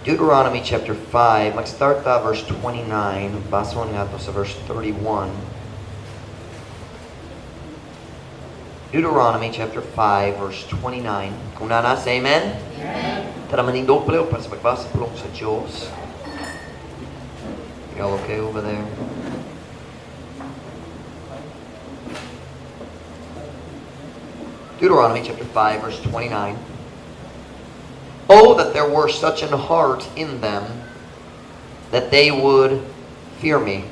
Deuteronomy chapter 5, mag-start ta verse 29, basahon nato sa verse 31. Deuteronomy chapter 5, verse 29. Kung naa na, say amen. Amen. Tara manindog palihog para sa pagbasa pulong sa Diyos. Y'all okay over there? Deuteronomy chapter 5, verse 29. Oh, that there were such an heart in them, that they would fear me,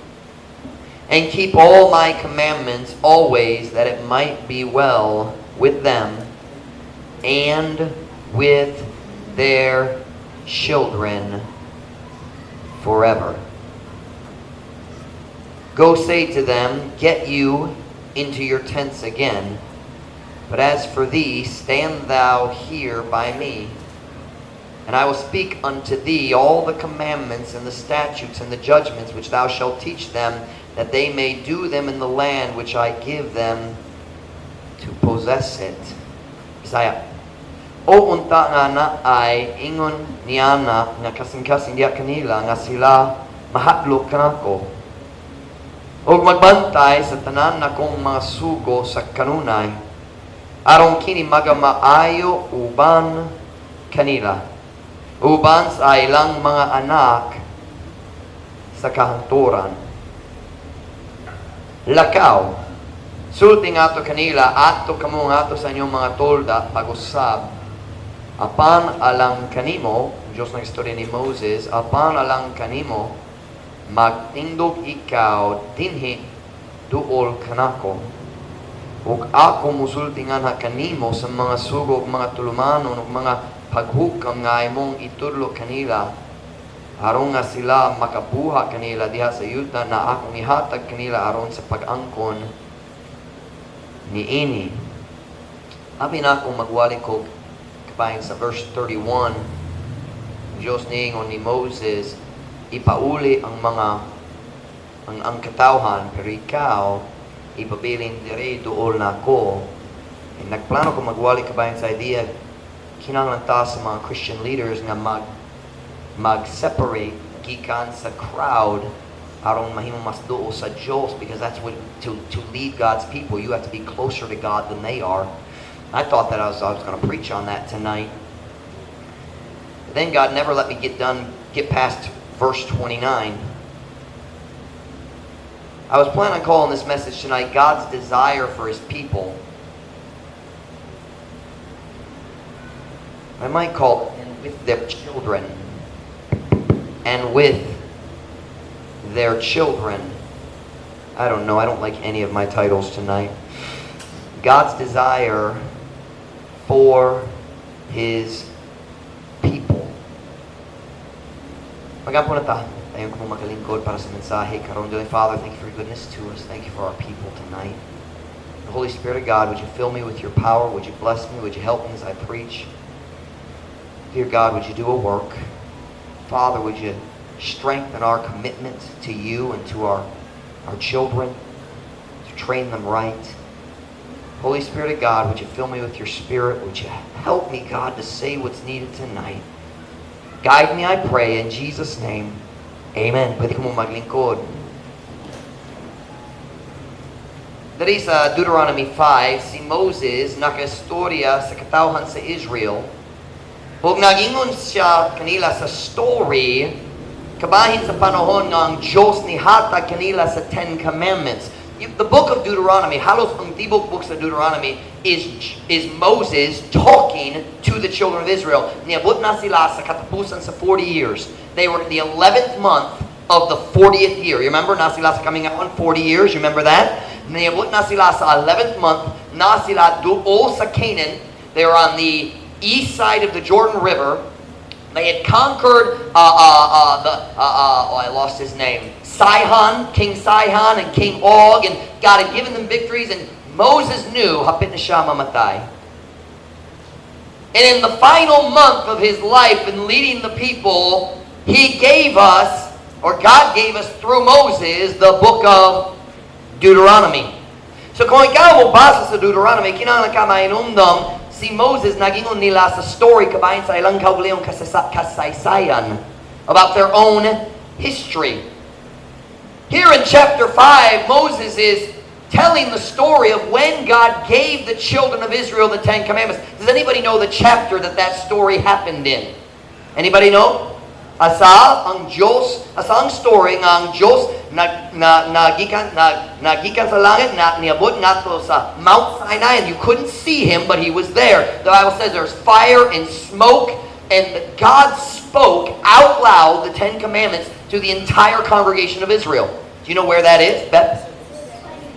and keep all my commandments always, that it might be well with them and with their children forever. Go say to them, "Get you into your tents again. But as for thee, stand thou here by me. And I will speak unto thee all the commandments and the statutes and the judgments which thou shalt teach them, that they may do them in the land which I give them to possess it." Bisaya. O unta nga naay ingon niana nga kasing-kasing diha kanila nga sila mahadlok kanako ug magbantay sa tanan nakong mga sugo sa kanunay aron kini magamaayo uban kanila uban sa ilang mga anak sa kahangturan. Lakaw, sulti ngadto kanila, "Adto kamo ngadto sa inyong mga tolda pag-usab. Apan alang kanimo," Diyos ng istorya ni Moses, "apan alang kanimo, magtindog ikaw dinhi duol kanako. Ug ako musulti nganha kanimo sa mga sugo ug mga tulumanon ug mga paghukam nga imong itudlo kanila aron nga sila makabuhat kanila diha sa yuta na akong ihatag kanila aron sa pag-angkon niini." Abi na akong magwali ko kabahin sa verse 31. Diyos niingon ni Moses, ipauli ang mga ang katawhan, pero ikaw ipabilin diri duol nako. And nagplano ko magwali kabahin sa idea kinahanglan ta sa mga Christian leaders nga mag-separate gikan sa crowd aron mahimo mas duol sa Diyos, because that's what to lead God's people, you have to be closer to God than they are. I thought that I was going to preach on that tonight. But then God never let me get past verse 29. I was planning on calling this message tonight "God's Desire for His People." I might call it "And with Their Children." And with their children. I don't know. I don't like any of my titles tonight. God's desire for His people. Mag-ampo na ta. Dayon ko magalingkod para sa mensahe karon. Dear Father, thank you for your goodness to us. Thank you for our people tonight. The Holy Spirit of God, would you fill me with your power? Would you bless me? Would you help me as I preach? Dear God, would you do a work? Father, would you strengthen our commitment to you and to our children, to train them right? Holy Spirit of God, would you fill me with your Spirit? Would you help me, God, to say what's needed tonight? Guide me, I pray, in Jesus' name. Amen. Pwede kamo maglingkod. Diri sa Deuteronomy 5, si Moses nakaistorya sa katawhan sa Israel. Ug nagingon siya kanila sa story kabahin sa panahon nga ang Diyos nihatag kanila sa Ten Commandments. The book of Deuteronomy, halos ang tibok book sa Deuteronomy is Moses talking to the children of Israel. Niabot na sila sa katapusan sa 40 years. They were in the 11th month of the 40th year. You remember, naa sila sa kamingawan 40 years. You remember that? Niabot na sila sa 11th month, naa sila duol sa Canaan. They were on the east side of the Jordan River. They had conquered the, oh, I lost his name, Sihon, King Sihon and King Og, and God had given them victories, and Moses knew, hapit na siya mamatay. And in the final month of his life in leading the people, he gave us, or God gave us through Moses, the book of Deuteronomy. So kung ikaw mo basa sa Deuteronomy, kinahanglan ka mainumdum Si Moses nagingon nila sa story kabahin sa ilang kaugalingong kasaysayan about their own history. Here in chapter 5, Moses is telling the story of when God gave the children of Israel the Ten Commandments. Does anybody know the chapter that that story happened in? Anybody know? Asa ang Diyos, asa ang story nga ang Diyos na nagikan sa langit na niabot ngadto sa Mount Sinai, and you couldn't see him, but he was there. The Bible says there's fire and smoke, and God spoke out loud the Ten Commandments to the entire congregation of Israel. Do you know where that is, Beth?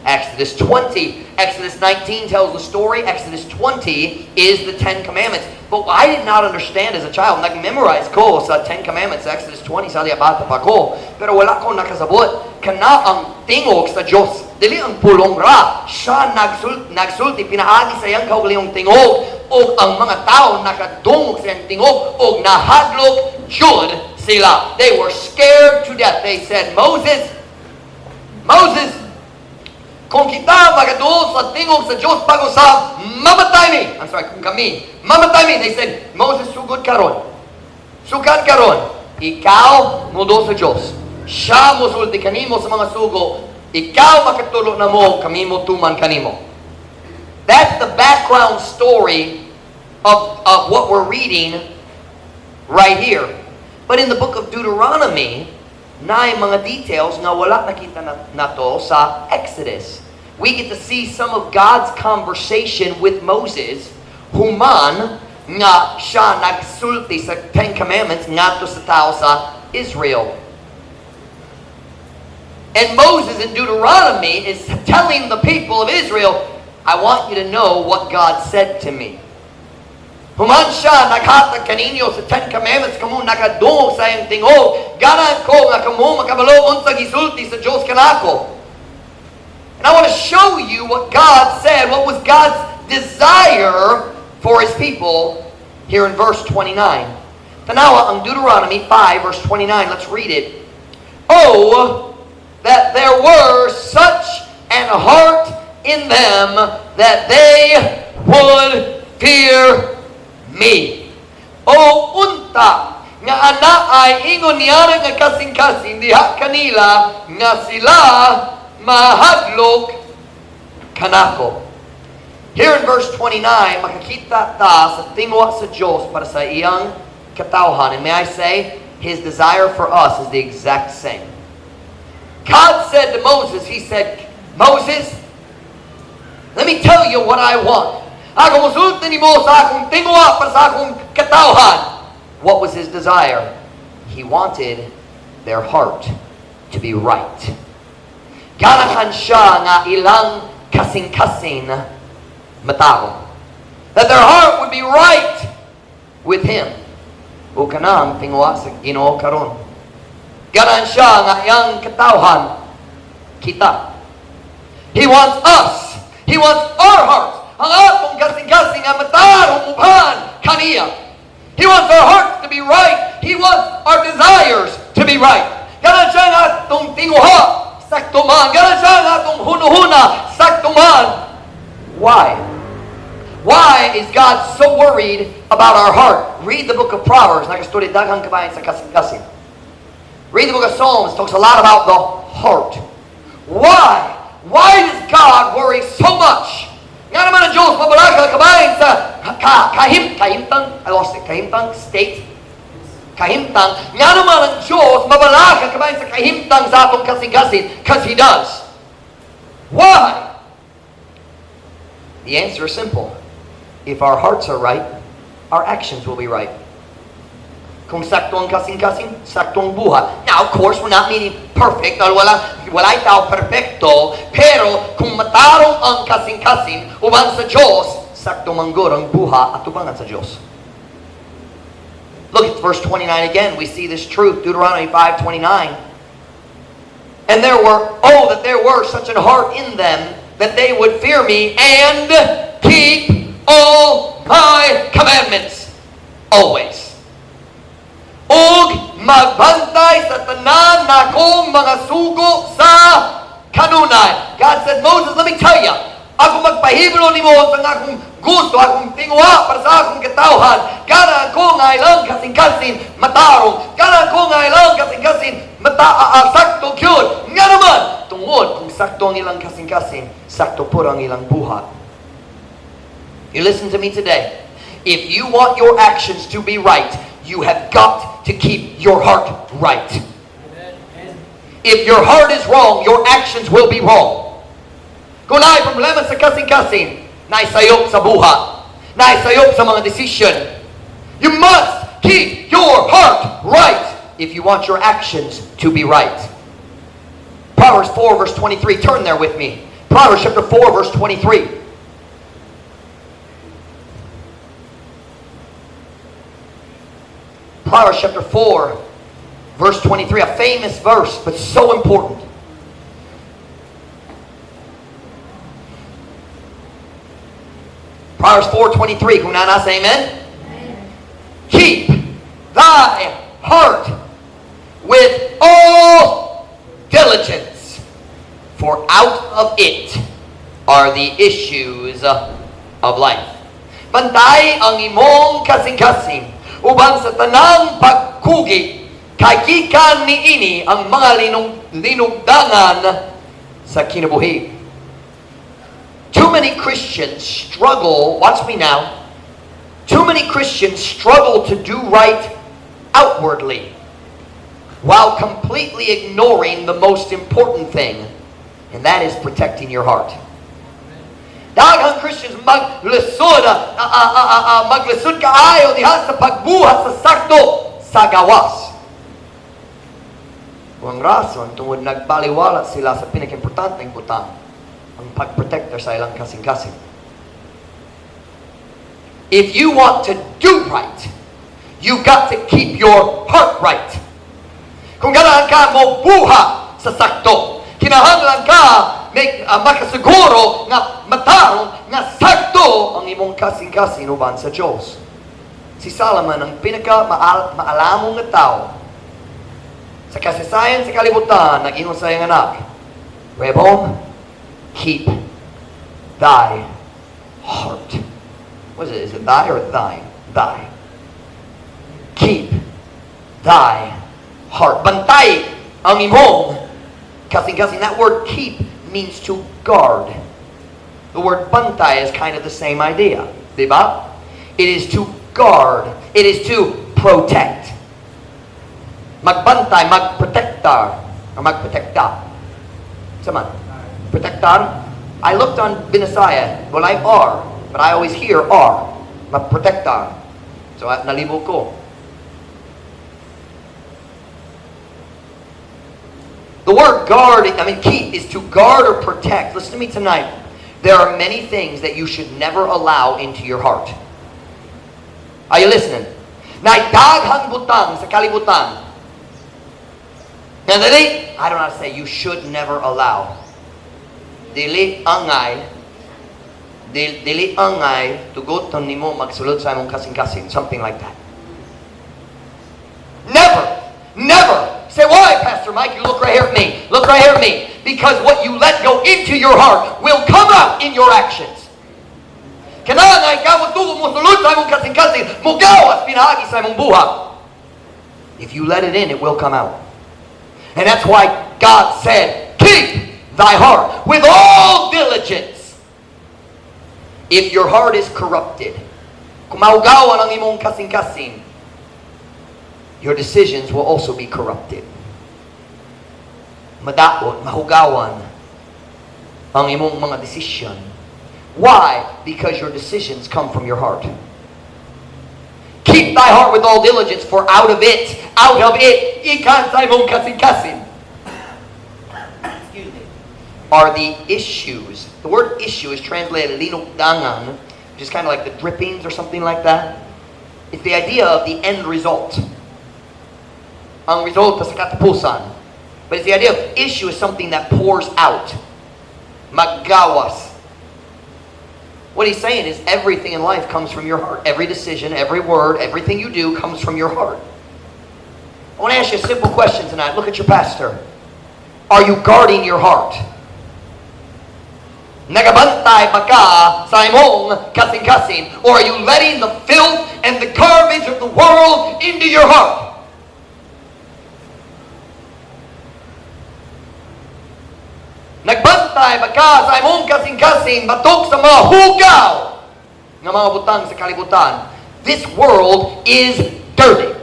Exodus 20. Exodus 19 tells the story. Exodus 20 is the Ten Commandments. But I did not understand as a child. Nag-memorize ko sa Ten Commandments, Exodus 20, sa bata pa ko. Pero wala ko nakasabot. Kana ang tingog sa Diyos. Dili ang pulong ra. Siya nagsulti, pinaagi sa iyang kaugalingong tingog. O ang mga tao nakadungog sa iyang tingog o nahadlok jud sila. They were scared to death. They said, "Moses, Moses, kung kita magaduol sa tingog sa Diyos pag-usab, mamatay mi." I'm sorry, kung kami, mamatay mi. They said, "Moses, sugod karon. Sugad karon. Ikaw moduol sa Diyos. Siya mosulti kanimo sa mga sugo. Ikaw makatulo namo, kami mo tuman kanimo." That's the background story of what we're reading right here. But in the book of Deuteronomy, naay mga details nga wala nakita na nato sa Exodus. We get to see some of God's conversation with Moses human nga siya nagsulti sa Ten Commandments ngadto sa tao sa Israel. And Moses in Deuteronomy is telling the people of Israel, "I want you to know what God said to me. Human siya naghatag kaninyo sa Ten Commandments, kamo nakadungog sa iyang tingog. Ganahan ko nga kamo makabalo unsa gisulti sa Diyos kanako. And I want to show you what God said, what was God's desire for His people here in verse 29. Tanawa ang Deuteronomy 5 verse 29. Let's read it. "Oh, that there were such an heart in them that they would fear me." O unta nga anaay ingon niana nga kasing-kasing diha kanila nga sila mahadlok kanako. Here in verse 29, makakita ta sa tinguha sa Diyos para sa iyang katawhan. And may I say, His desire for us is the exact same. God said to Moses, He said, "Moses, let me tell you what I want. Ako musulti nimo sa akong tinguha para sa akong katawhan." What was His desire? He wanted their heart to be right. Ganahan siya nga ilang kasing-kasing matarong. That their heart would be right with Him. O kanang tinguha sa Ginoo karon. Ganahan siya nga iyang katawhan kita. He wants us. He wants our hearts. Ang atong kasing-kasing nga matarong uban kaniya. He wants our hearts to be right. He wants our desires to be right. Ganahan siya nga atong tinguha sakto man. Ganahan siya nga atong hunuhuna sakto man. Why? Why is God so worried about our heart? Read the book of Proverbs. Nakastorya daghan kabahin sa kasing-kasing. Read the book of Psalms. Talks a lot about the heart. Why? Why does God worry so much? Nga naman ang Diyos, mabalaka kabahin sa kahimtang, I lost it, kahimtang, state, kahimtang. Nga naman ang Diyos, mabalaka kabahin sa kahimtang sa atong kasing-kasing, because He does. Why? The answer is simple. If our hearts are right, our actions will be right. Kung sakto ang kasing-kasing, sakto ang buhat. Now, of course, we're not meaning perfect. Or walay tao perfecto. Pero, kung matarong ang kasing-kasing, uban sa Diyos, sakto manggod ang buhat atubangan sa Diyos. Look at verse 29 again. We see this truth, Deuteronomy 5:29. "And there were, oh, that there were such an heart in them that they would fear me and keep all my commandments always. Ug magbantay sa tanan nakong mga sugo sa kanunay." God said, "Moses, let me tell you, ako magpahibalo nimo sa akong Gusto, akong tinguha para sa akong katawhan. Ganahan ko nga ilang kasing-kasing matarong. Ganahan ko nga ilang kasing-kasing mata sakto gyud. Nga naman, tungod kung sakto ang ilang kasing-kasing, sakto pud ang ilang buhat. You listen to me today. If you want your actions to be right, you have got to keep your heart right. If your heart is wrong, your actions will be wrong. Kung naay problema sa kasing-kasing, naay sayop sa buhat, naay sayop sa mga decision. You must keep your heart right if you want your actions to be right. Proverbs 4 verse 23. Turn there with me. Proverbs chapter 4 verse 23. Proverbs chapter 4 verse 23. A famous verse, but so important. Proverbs 4:23. Kung naa na, say amen. Amen. Keep thy heart with all diligence, for out of it are the issues of life. Bantay ang imong kasing-kasing uban sa tanang pagkugi kay gikan niini ang mga linugdangan sa kinabuhi. Too many Christians struggle, watch me now, too many Christians struggle to do right outwardly while completely ignoring the most important thing, and that is protecting your heart. Daghang Christians maglisod kaayo diha sa pagbuhat sa sakto sa gawas. Ang rason, tungod nagbaliwala sila sa pinakaimportanteng butang, ang pagprotekta sa ilang kasing-kasing. If you want to do right, you've got to keep your heart right. Kung ganahan ka mo buhat sa sakto, kinahanglan ka makasiguro nga matarong nga sakto ang imong kasing-kasing uban sa Diyos. Si Solomon ang pinaka maalamong nga tao sa kasaysayan sa kalibutan, nag-ingon sa iyang anak, "Rehoboam, keep thy heart." What is it? Is it thy or thine? Thy. Keep thy heart. Bantay ang imong kasing-kasing. That word "keep" means to guard. The word "bantay" is kind of the same idea. Diba? It is to guard. It is to protect. Magbantay, magprotektar, or magprotekta. Sama. Protectar. I looked on Binisaya, walay R, but I always hear R. Magprotektar. So, nalibo ko. The word guard, I mean "keep", is to guard or protect. Listen to me tonight. There are many things that you should never allow into your heart. Are you listening? Naay daghang butang sa kalibutan. Now, dili, I don't know how to say "you should never allow." Dili angay, dili angay, tugoton nimo magsulod sa imong kasing-kasing. Something like that. Never, never. Say, "Why, Pastor Mike?" You look right here at me. Look right here at me. Because what you let go into your heart will come out in your actions. Kana nga ikaw motugot mosulod sa imong kasing-kasing, mugawas pinaagi sa imong buhat. If you let it in, it will come out. And that's why God said, "Keep thy heart with all diligence." If your heart is corrupted, kung mahugawan ang imong kasing-kasing, your decisions will also be corrupted. Madaot, mahugawan ang imong mga decision. Why? Because your decisions come from your heart. Keep thy heart with all diligence, for out of it, gikan sa imong kasing-kasing, excuse me, are the issues. The word "issue" is translated linugdangan, which is kind of like the drippings or something like that. It's the idea of the end result. Ang resulta sa katapusan. But it's the idea of issue is something that pours out. Maggawas. What he's saying is everything in life comes from your heart. Every decision, every word, everything you do comes from your heart. I want to ask you a simple question tonight. Look at your pastor. Are you guarding your heart? Nagabantay ba ka sa imong kasing-kasing? Or are you letting the filth and the garbage of the world into your heart? Nagbantay ba ka sa imong kasing-kasing batok sa mga hugaw nga mga butang sa kalibutan? This world is dirty.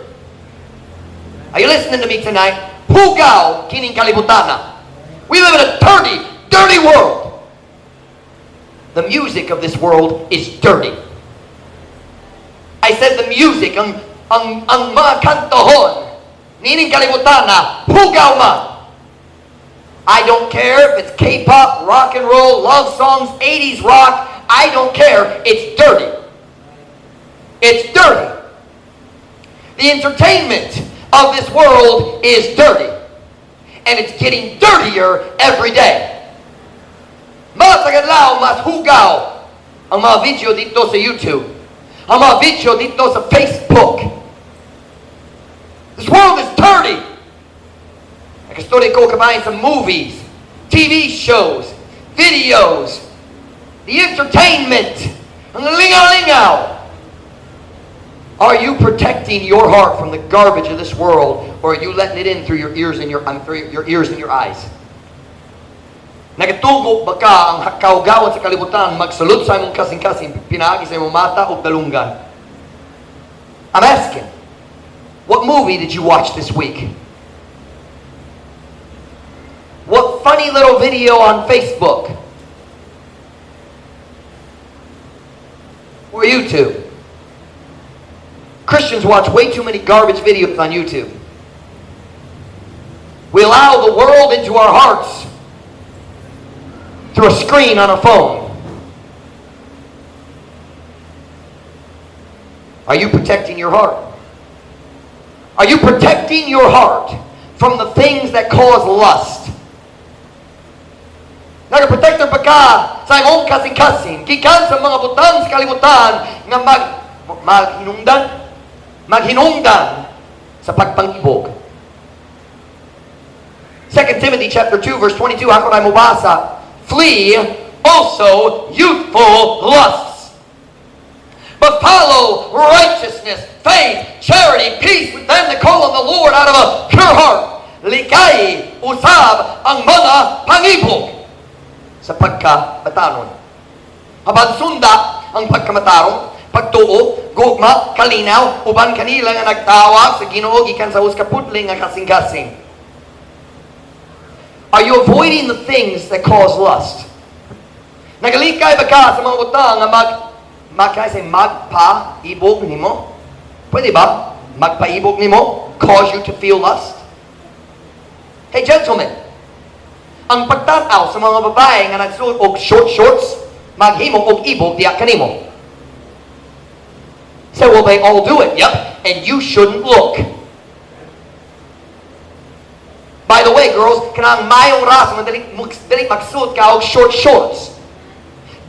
Are you listening to me tonight? Hugaw kining kalibutana. We live in a dirty, dirty world. The music of this world is dirty. I said the music, ang mga kantahon, nining kalibutana, hugaw man. I don't care if it's K-pop, rock and roll, love songs, 80s rock. I don't care. It's dirty. It's dirty. The entertainment of this world is dirty. And it's getting dirtier every day. Mas adlaw, mas hugaw ang mga video dito sa YouTube. Ang mga video dito sa Facebook. This world is dirty. Nag-istorya ko kabahin sa movies, TV shows, videos, the entertainment, ang lingaw-lingaw. Are you protecting your heart from the garbage of this world, or are you letting it in through your ears and your eyes? Nagatugo ba ka ang kaugawan sa kalibutan magsulod sa imong kasing-kasing pinaagi sa imong mata o dalunggan? I'm asking, what movie did you watch this week? What funny little video on Facebook? Or YouTube? Christians watch way too many garbage videos on YouTube. We allow the world into our hearts through a screen on a phone. Are you protecting your heart? Are you protecting your heart from the things that cause lust? Nagaprotektor ba ka sa imong kasing-kasing gikan sa mga butang sa kalibutan nga maghinungdan sa pagpangibog? 2 Timothy chapter 2 verse 22, ako na mubasa, "Flee also youthful lusts, but follow righteousness, faith, charity, peace with them that call on the Lord out of a pure heart." Likay usab ang mga pangibog sa pagkabatanon. Apan sunda ang pagkamatarong, pagtuo, gugma, kalinaw, uban kanila nga nagtawag sa Ginoo gikan sa usa ka putli nga kasing-kasing. Are you avoiding the things that cause lust? Nagalikay ba ka sa mga butang nga mag say, magpaibog nimo? Pwede ba? Magpaibog nimo? Cause you to feel lust? Hey gentlemen, ang pagtanaw sa mga babae nga nagsuot og short shorts, maghimo og ibog diha kanimo. So, well, they all do it. Yep, and you shouldn't look. By the way, girls, kanang mayong rason nga dili magsuot ka og short shorts.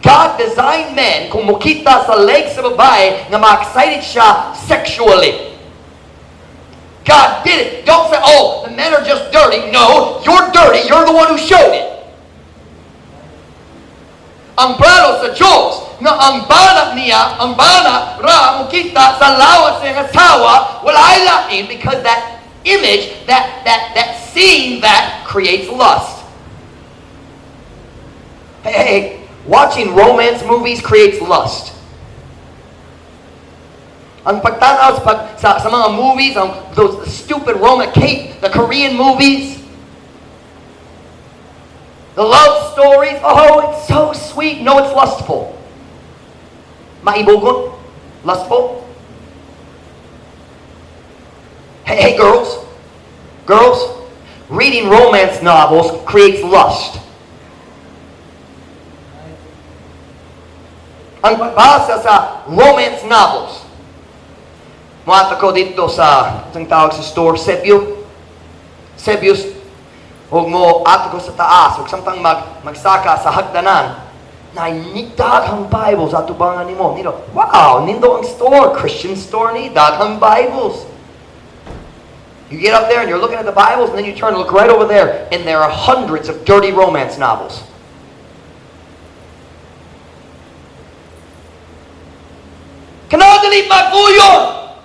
God designed men kung mukita sa legs sa babae nga ma-excited siya sexually. God did it. Don't say, "Oh, the men are just dirty." No, you're dirty. You're the one who showed it. Ang plano sa Diyos nga ang bana niya, ang bana ra mukita sa lawas sa iyang asawa, walay lain because that image, that seeing that creates lust. Hey, hey, hey, watching romance movies creates lust. Ang pagtanaw sa mga movies, those stupid Roman, Kate, the Korean movies, the love stories, "Oh, it's so sweet." No, it's lustful. Maibogon? Lustful? Hey, hey, girls. Girls, reading romance novels creates lust. Ang pagbasa sa romance novels. Muadto ko dito sa, isang tawag sa store, Sebio. Sebios, ug mo ato ko sa taas, ug samtang magsaka sa hagdanan, na daghang Bibles atubangan nimo. Nino, wow, nindo ang store, Christian store ni, daghang Bibles. You get up there and you're looking at the Bibles, and then you turn and look right over there, and there are hundreds of dirty romance novels. Dili maguyon!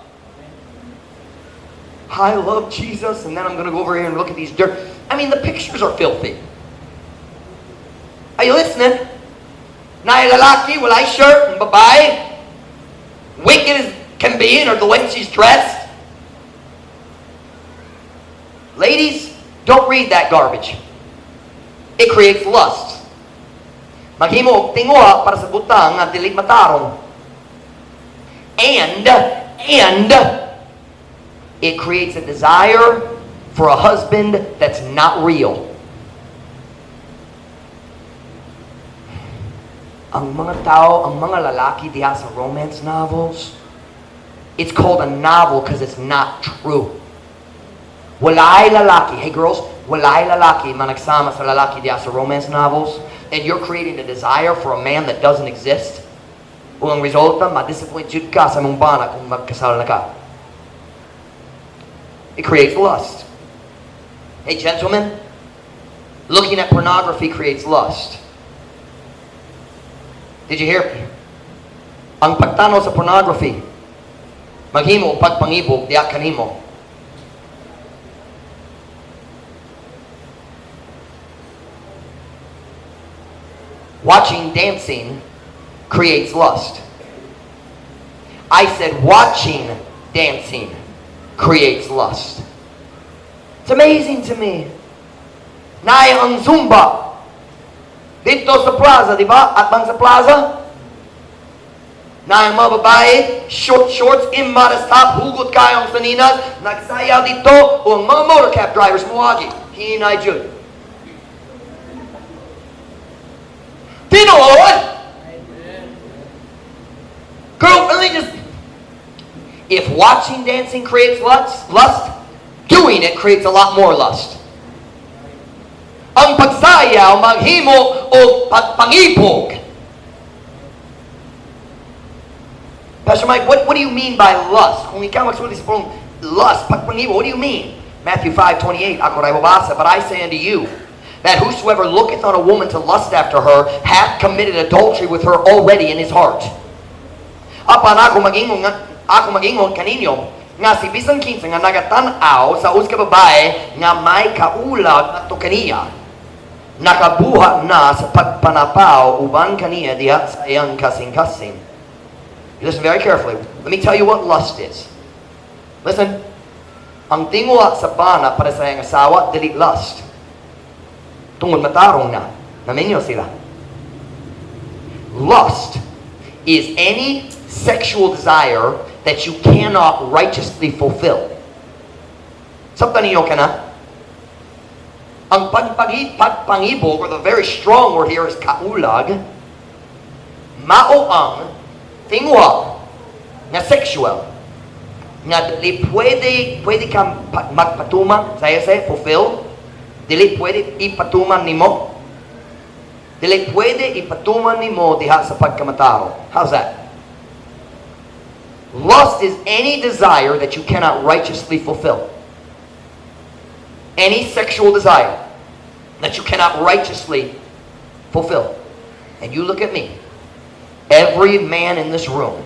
I love Jesus, and then I'm going to go over here and look at these dirt. I mean, the pictures are filthy. Are you listening? Naay lalaki, walay shirt, ang babae, wicked as can be, or the way she's dressed. Ladies, don't read that garbage. It creates lust. Maghimo og tinguha para sa butang nga dili matarong. And it creates a desire for a husband that's not real. Ang mga tao, ang mga lalaki diha sa romance novels, it's called a novel because it's not true. Walay lalaki, hey girls, walay lalaki managsama sa lalaki diha sa romance novels, and you're creating a desire for a man that doesn't exist. Ug ang resulta, ma-disappoint jud ka sa imong bana kung magkasal na ka. It creates lust. Hey gentlemen, looking at pornography creates lust. Did you hear me? Ang pagtanaw sa pornography, maghimo og pagpangibog diha kanimo. Watching dancing creates lust. I said watching dancing creates lust. It's amazing to me. Naay ang Zumba. Dito sa plaza, di ba? Atbang sa plaza. Naay ang mga babae, short shorts, immodest top, hugot kaayo ang saninas, nagsayaw dito, o ang mga motorcab drivers moagi. Hinay jud. Tinuod! Girl, let me just... If watching dancing creates lust, doing it creates a lot more lust. Ang pagsayaw, maghimo og pagpangibog. Pastor Mike, what do you mean by lust? Kung ikaw magsulti sa pulong lust, pagpangibog, what do you mean? Matthew 5:28, ako ray mabasa, "But I say unto you, that whosoever looketh on a woman to lust after her hath committed adultery with her already in his heart." Apan ako magingon kaninyo nga si bisan kinsa nga nagatan-aw sa usa ka babae nga may kaulag ngadto kaniya, nakabuhat na sa pagpanapaw uban kaniya diha sa iyang kasing-kasing. You listen very carefully. Let me tell you what lust is. Listen. Ang tinguha sa bana para sa iyang asawa, dili lust. Tungod matarong na. Naminyo sila. Lust is any sexual desire that you cannot righteously fulfill. Sabtan ninyo kana? Ang pagpangibog, or the very strong word here is kaulag, mao ang tinguha nga sexual nga dili pwede ka magpatuman saya say fulfill, dili pwede ipatuman nimo, dili pwede ipatuman nimo diha sa pagkamataro. How's that? Lust is any desire that you cannot righteously fulfill, any sexual desire that you cannot righteously fulfill. And you look at me, every man in this room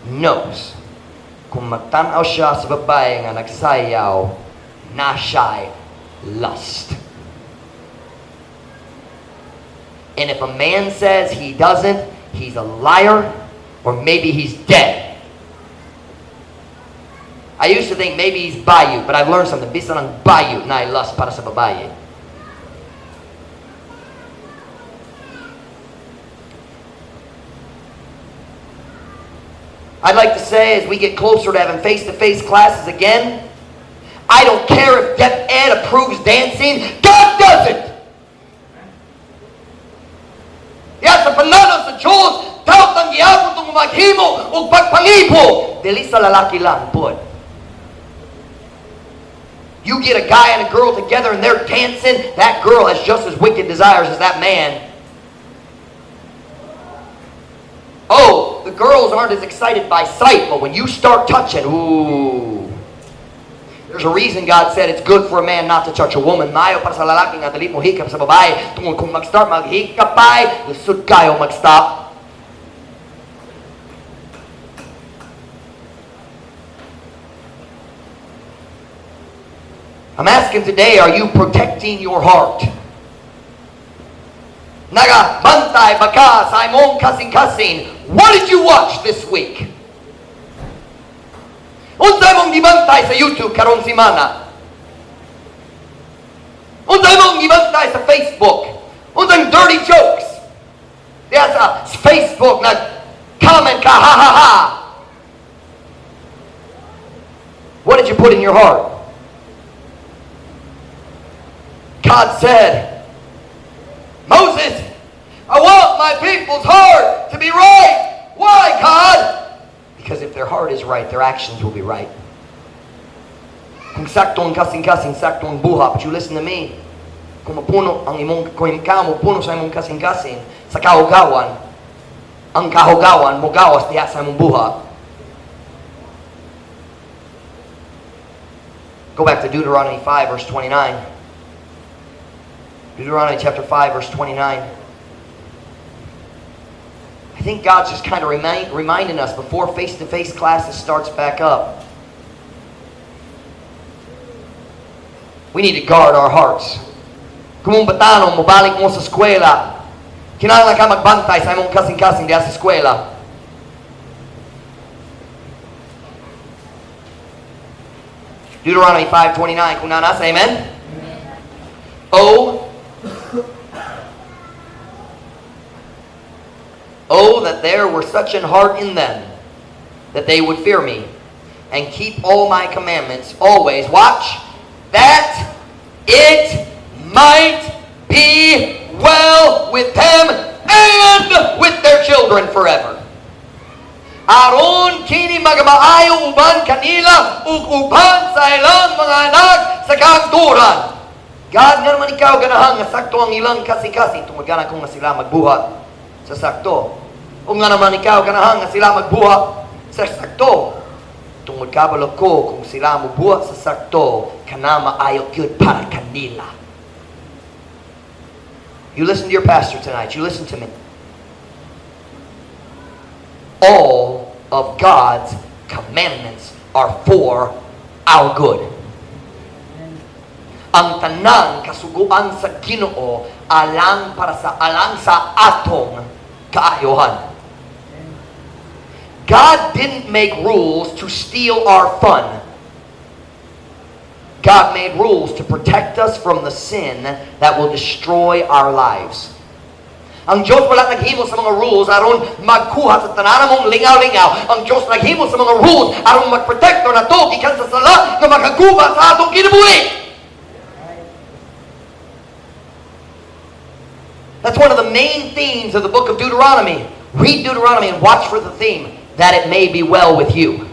knows kung magtanaw siya sa babae nga nagsayaw, na siya'y lust. And if a man says he doesn't, he's a liar, or maybe he's dead. I used to think maybe he's bayot, but I've learned something. Bisan ang bayot naay lust para sa babae. I'd like to say, as we get closer to having face-to-face classes again, I don't care if DepEd approves dancing, God doesn't! Diha sa pananaw sa Diyos, daot ang gihapon itong maghimo og pagpangibog. Dili sa lalaki lang, pud. You get a guy and a girl together and they're dancing, that girl has just as wicked desires as that man. Oh, the girls aren't as excited by sight, but when you start touching, ooh. There's a reason God said it's good for a man not to touch a woman. Maayo para sa lalaki nga dili mo hikap sa babae. Tungod kung mag-start maghikapay, lisod kaayo mag-stop. I'm asking today, are you protecting your heart? Nagabantay ba ka sa imong kasing-kasing? What did you watch this week? Unsa imong gibantay sa YouTube karong simana? Unsa imong gibantay sa Facebook? Unsang dirty jokes? Diya sa Facebook, nag-comment ka, "Ha ha ha." What did you put in your heart? God said, "Moses, I want my people's heart to be right." "Why, God?" "Because if their heart is right, their actions will be right." Kung sakto ang kasing-kasing, sakto ang buhat. But you listen to me. Kung ikaw mopuno sa imong kasing-kasing, sa kahugawan, ang kahugawan, mogawas diha sa imong buhat. Go back to Deuteronomy 5, verse 29. Deuteronomy chapter 5, verse 29. I think God's just kind of reminding us before face-to-face classes starts back up. We need to guard our hearts. Kung mong batanon, mobalik mo sa eskwela, kinahanglan ka magbantay sa imong kasing-kasing diha sa eskwela. Deuteronomy 5:29, kung naa na, say amen. Oh, oh, that there were such an heart in them, that they would fear me, and keep all my commandments always. Watch, that it might be well with them and with their children forever. Aron kini magamaayo uban kanila ug uban sa ilang mga anak sa kahangturan. God, nga naman ikaw ganahan nga sakto ang ilang kasing-kasing tungod gana kung nga sila magbuhat sa sakto. O nga naman ikaw ganahan nga sila magbuhat sa sakto. Tungod kabalo ko kung sila mobuhat sa sakto, kana maayo gyud para kanila. You listen to your pastor tonight. You listen to me. All of God's commandments are for our good. Ang tanang kasuguan sa Ginoo alang para sa alang sa atong kaayohan. God didn't make rules to steal our fun. God made rules to protect us from the sin that will destroy our lives. Ang Diyos wala naghimo sa mga rules aron magkuha sa tanan mong lingaw-lingaw. Ang Diyos naghimo sa mga rules aron magprotekto nato gikan sa sala nga makaguba sa atong kinabuhi. That's one of the main themes of the book of Deuteronomy. Read Deuteronomy and watch for the theme, that it may be well with you.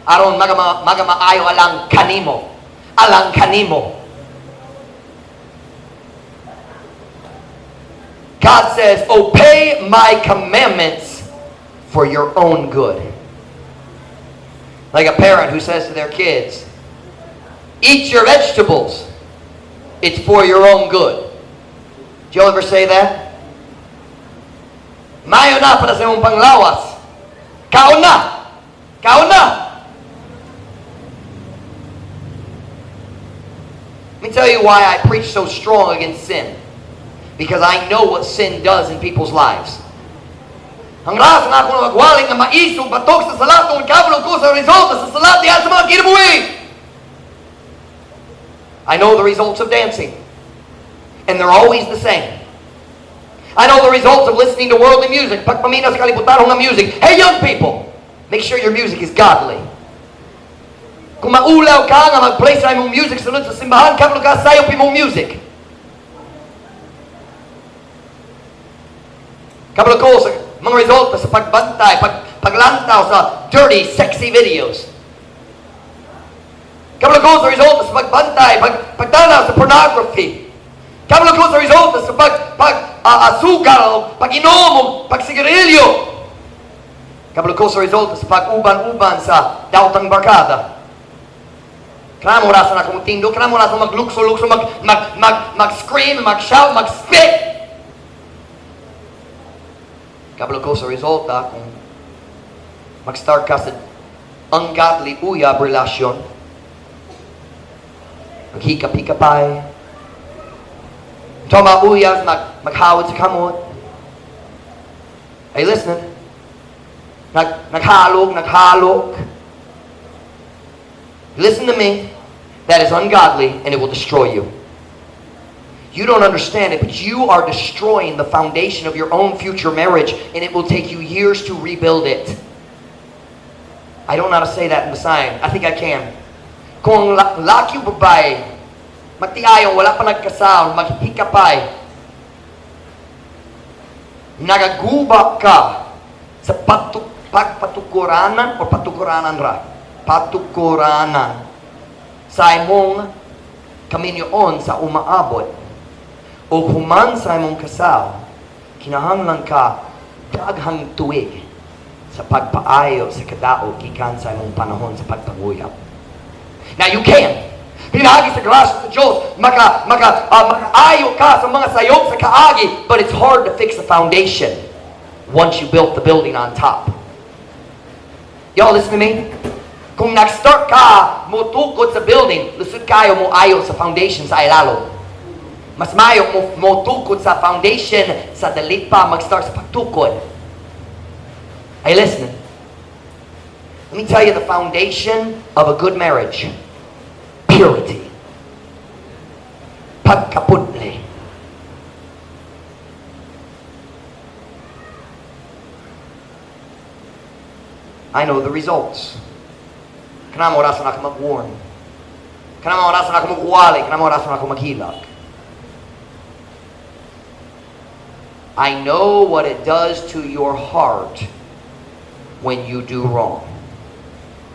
Aron magamaayo alang kanimo. Alang kanimo. God says, "Obey my commandments for your own good." Like a parent who says to their kids, "Eat your vegetables. It's for your own good." Do you ever say that? Mayo na para sa imong panglawas. Kaon na! Kaon na! Let me tell you why I preach so strong against sin. Because I know what sin does in people's lives. Ang rason nga ako magwaling na maisog batok sa salat kung kabalo ko sa resulta sa salat diha sa mga kinabuhi. I know the results of dancing. And they're always the same. I know the results of listening to worldly music. Pagpaminaw sa kalibutan nga music. Hey, young people, make sure your music is godly. Kung maulaw ka nga mag-play sa imong music sulod sa simbahan, kabalo ka sayop imong music. Kabalo ko sa mga resulta sa pagbantay, paglantaw sa dirty, sexy videos. Kabalo ko sa resulta sa pagbantay, pagtanaw sa pornography. Kabalo ko sa resulta sa pag-asugal, pag-inom, pagsigarilyo. Kabalo ko sa resulta sa pag-uban-uban sa daotang barkada. Kanamo rasa na akong tindo, kanamo rasa maglukso-lukso, mag-scream, mag-shout, mag-spit. Kabalo ko sa resulta kung mag-start ka sa ungodly uyab relasyon. Maghikap-hikapay. I'm talking about uyabs maghawod sa kamot. Are you listening? Naghalog, naghalok. Listen to me. That is ungodly and it will destroy you. You don't understand it, but you are destroying the foundation of your own future marriage, and it will take you years to rebuild it. I don't know how to say that in Visayan. I think I can. Kung laki o babae, magtiayon, wala pa nagkasal, maghikapay, nagaguba ka sa pagpatukuranan o patukuranan ra? Patukuranan sa imong kaminyoon sa umaabot o human sa imong kasal, kinahanglan ka daghang tuig sa pagpaayo sa kadao gikan sa imong panahon sa pagpanguyab. Now you can. Pinaagi sa grasya sa Diyos, makaayo ka sa mga sayop sa kaagi, but it's hard to fix the foundation once you built the building on top. Y'all listen to me? Kung nag-start ka mo tukod sa building, lisod kayo mo ayo sa foundation sa ilalom. Mas mayo mo tukod sa foundation sa dali pa mag-start sa pagtukod. Are you listening? Let me tell you the foundation of a good marriage. Purity. Pagkapudli. I know the results. Kanang orasan ako mag-warn. Kanang orasan ako mag-wali. Kanang orasan ako maghilak. I know what it does to your heart when you do wrong.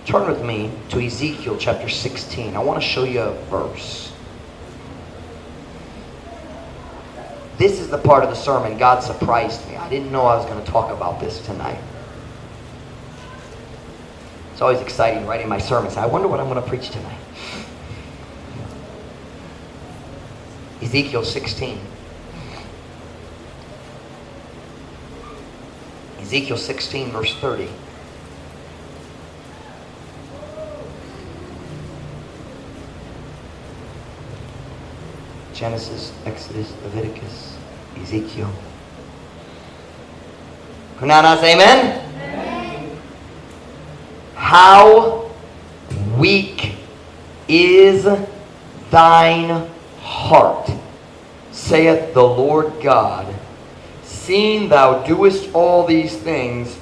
Turn with me to Ezekiel chapter 16. I want to show you a verse. This is the part of the sermon God surprised me. I didn't know I was going to talk about this tonight. It's always exciting writing my sermons. I wonder what I'm going to preach tonight. Ezekiel 16. Ezekiel 16, verse 30. Genesis, Exodus, Leviticus, Ezekiel. Kunana, say amen? Amen. How weak is thine heart, saith the Lord God, seeing thou doest all these things,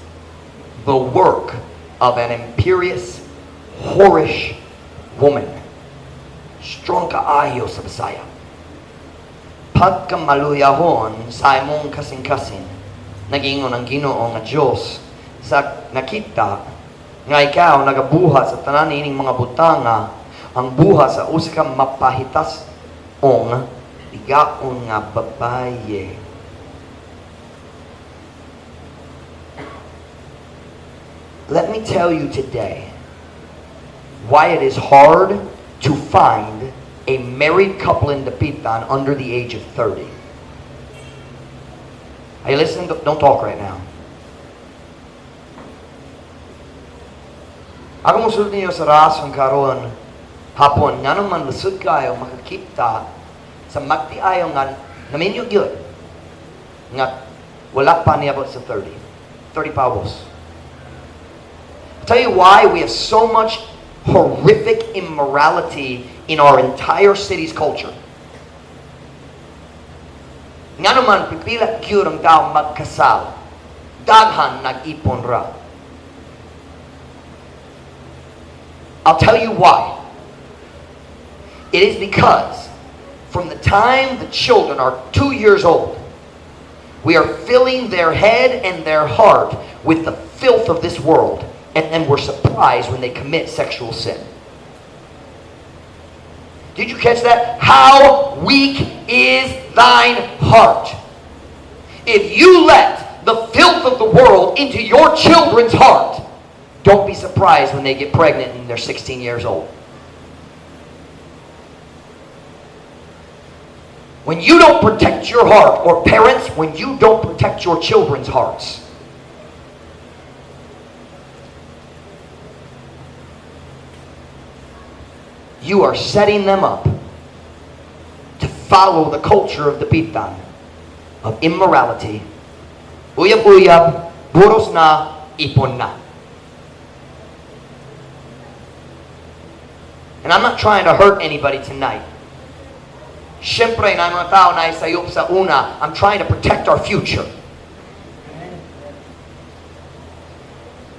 the work of an imperious, whorish woman. Strong kaayo sa Bisaya. Pagkamaluyahon sa imong kasing-kasing, nagingon ang Ginoo nga Dios sa nakita nga ikaw nagabuhat sa tanan ining mga butanga, ang buhat sa usa ka mapahitas-ong ligaon nga babaye. Let me tell you today why it is hard to find a married couple in Dapitan under the age of 30. Are you listening? Don't talk right now. Ako mosulti niyo sa rason karon hapon, nga naman lisod kayo makakita sa magtiayo nga naminyo gyud nga wala pa niabot sa 30. 30 pabos. I'll tell you why we have so much horrific immorality in our entire city's culture. Nga naman, pipila gyud ang tao magkasal. Daghan nag-ipon ra. I'll tell you why. It is because from the time the children are 2 years old, we are filling their head and their heart with the filth of this world, and then we're surprised when they commit sexual sin. Did you catch that? How weak is thine heart? If you let the filth of the world into your children's heart, don't be surprised when they get pregnant and they're 16 years old. When you don't protect your heart, or parents, when you don't protect your children's hearts, you are setting them up Follow the culture of Dapitan, of immorality. Uyab-uyab, buros na, ipon na. And I'm not trying to hurt anybody tonight. Siyempre, na mga tao na isayop sa una, I'm trying to protect our future.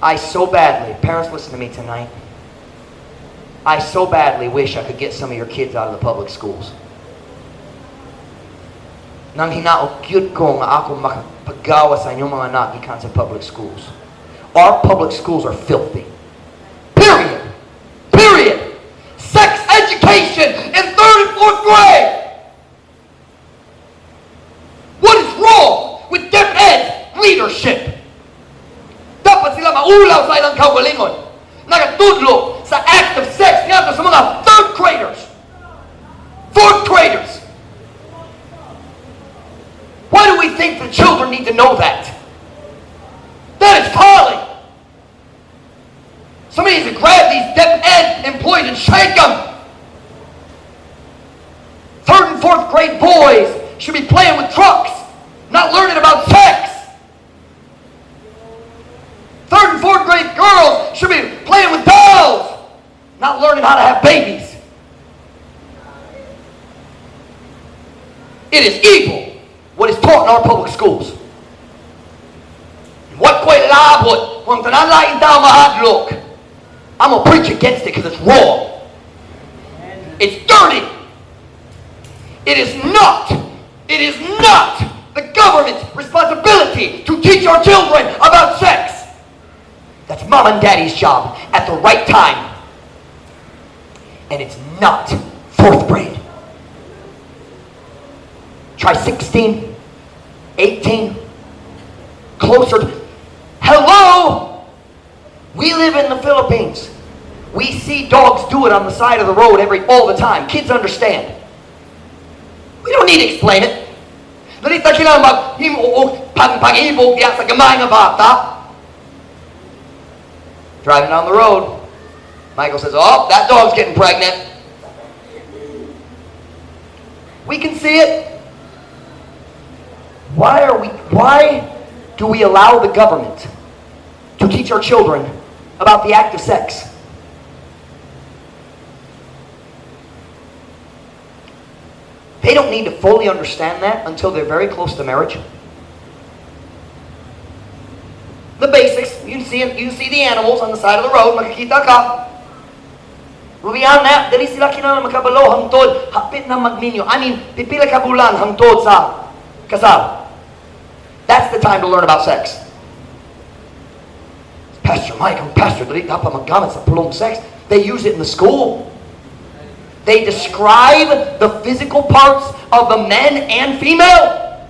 I so badly, parents, listen to me tonight. I so badly wish I could get some of your kids out of the public schools. Nang hinaot gyud ko nga ako makapagawa sa inyong mga anak gikan sa public schools. Our public schools are filthy. Period. Period. Sex education in third and fourth grade. What is wrong with DepEd leadership? Dapat sila maulaw sa ilang kaugalingon. Nagatudlo sa act of sex ngadto sa mga third graders, fourth graders. Why do we think the children need to know that? That is folly. Somebody needs to grab these DepEd employees and shake them. Third and fourth grade boys should be playing with trucks, not learning about sex. Third and fourth grade girls should be playing with dolls, not learning how to have babies. It is evil what is taught in our public schools. Wa ko'y labot kung tanan laing tao mahadlok. I'm going to preach against it because it's wrong. It's dirty. It is not the government's responsibility to teach our children about sex. That's mom and daddy's job at the right time. And it's not fourth grade. Try 16, 18, closer to. Hello! We live in the Philippines. We see dogs do it on the side of the road all the time. Kids understand. We don't need to explain it. Dili ta kinahanglan maghimo og pagpang-ibog diha sa gamay nga bata. Driving down the road, Michael says, "Oh, that dog's getting pregnant." We can see it. Why do we allow the government to teach our children about the act of sex? They don't need to fully understand that until they're very close to marriage. The basics, you see the animals on the side of the road, makikita ka. But beyond that, dili sila kinahanglan makabalo hangtod hapit na magminyo. I mean, pipila ka bulan hangtod sa kasal. That's the time to learn about sex. Pastor Mike, I'm pastor, dili dapat maggamit sa pulong sex. They use it in the school. They describe the physical parts of the men and female.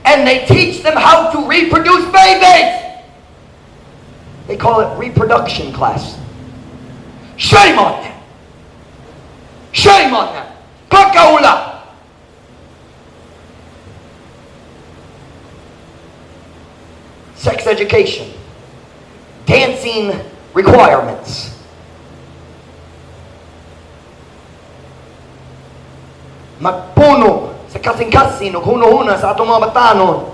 And they teach them how to reproduce babies. They call it reproduction class. Shame on them. Shame on them. Pagkaula. Sex education. Dancing requirements. Magpuno sa kasing-kasing ug hunahuna sa atong mga batanon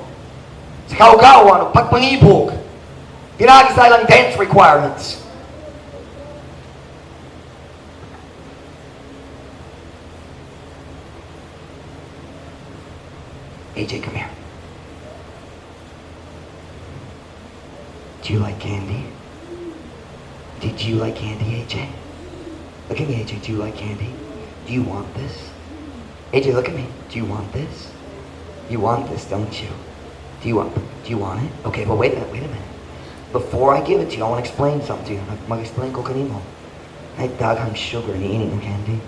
sa kaugawan ug pagpangibog pinaagi sa ilang dance requirements. AJ, come here. Do you like candy? Did you like candy, AJ? Look at me, AJ. Do you like candy? Do you want this? AJ, look at me. Do you want this? You want this, don't you? Do you want it? Okay, but wait a minute, wait a minute. Before I give it to you, I want to explain something to you. Mag-explain ko kanimo. Ay, daghang sugar niini nga candy.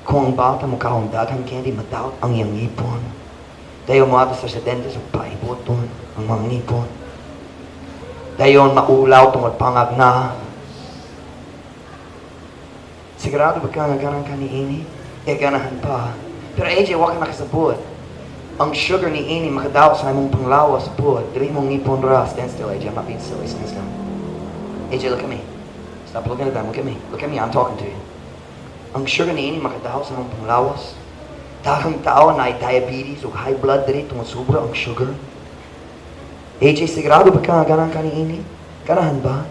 Kung ang bata mokaon daghang candy, madaot ang iyang ngipon. Dayon moadto sa dentist, paibuton ang mga ngipon. Dayon maulaw tungod pangag na. Sigurado ba ka nga ganahan ka niini? Eh, ganahan pa. Pero AJ, wa ka nakasabot. Ang sugar niini makadaot sa imong panglawas pod. Dili imong ngipon ra. Stand still, AJ. I'm not being silly. Stand still. AJ, look at me. Stop looking at them. Look at me. Look at me. I'm talking to you. Ang sugar niini makadaot sa imong panglawas. Daghang tao na diabetes o high blood diri tungod sobra ang sugar. AJ, sigurado ba ka ganahan ka niini? Ganahan ba?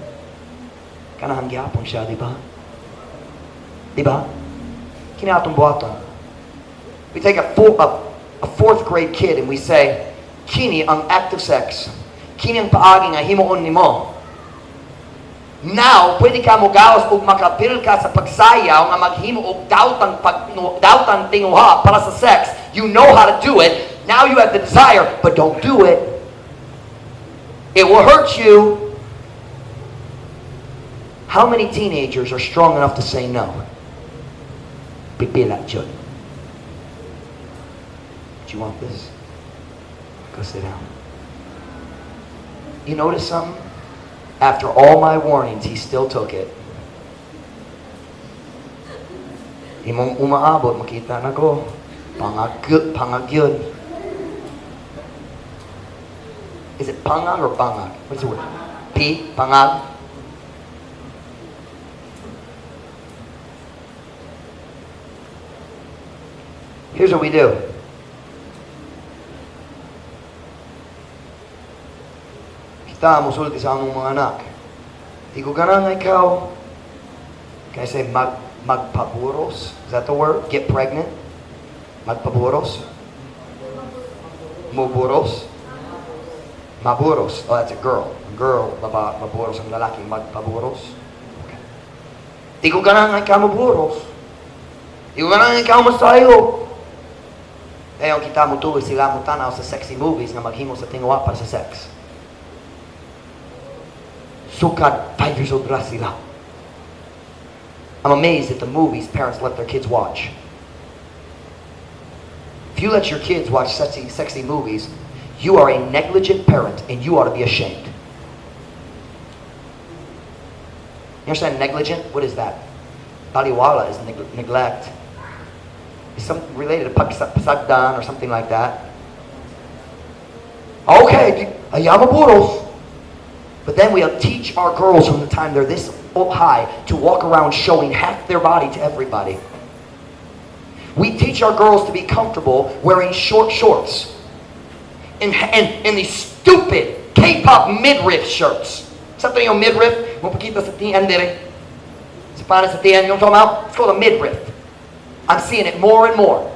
Ganahan gyapon siya, di ba? Di ba? Kini atong buhaton. We take a fourth grade kid and we say, "Kini ang act of sex. Kini ang paagi nga himuon nimo." Now, pwede ka mo gawas ug makapil ka sa pagsayaw nga maghimo og daotang pag no, daotang tinguha para sa sex. You know how to do it. Now you have the desire, but don't do it. It will hurt you. How many teenagers are strong enough to say no? Pipila jud. Do you want this? Go sit down. You notice something? After all my warnings, he still took it. Imong umaabot, makita na ko. Pangag, pangag yun. Is it pangag or bangag? What's the word? P? Pangag? Here's what we do. Kita musulti sa among mga anak. "Di ko gana nga ikaw." Can I say magpaburos? Is that the word? Get pregnant? Magpaburos? Muburos? Maburos. Oh, that's a girl. A girl, baba, maburos ang lalaki. Magpaburos. Okay. "Di ko gana nga ikaw maburos. Di ko gana nga ikaw masayo." Eh, ang kita mo tuloy sila mo tanaw sa sexy movies nga maghimo sa tinguha para sa sex. Sukad, 5 years old ra sila. I'm amazed at the movies parents let their kids watch. If you let your kids watch sexy, sexy movies, you are a negligent parent and you ought to be ashamed. You understand negligent? What is that? Baliwala is neglect. It's something related to pasagdan or something like that. Okay, ayaw maburos. But then we'll teach our girls from the time they're this high to walk around showing half their body to everybody. We teach our girls to be comfortable wearing short shorts and these stupid K-pop midriff shirts. Something yung midriff, mapakita sa tiyan dire. Sa para sa tiyan, yung talking about? It's called a midriff. I'm seeing it more and more.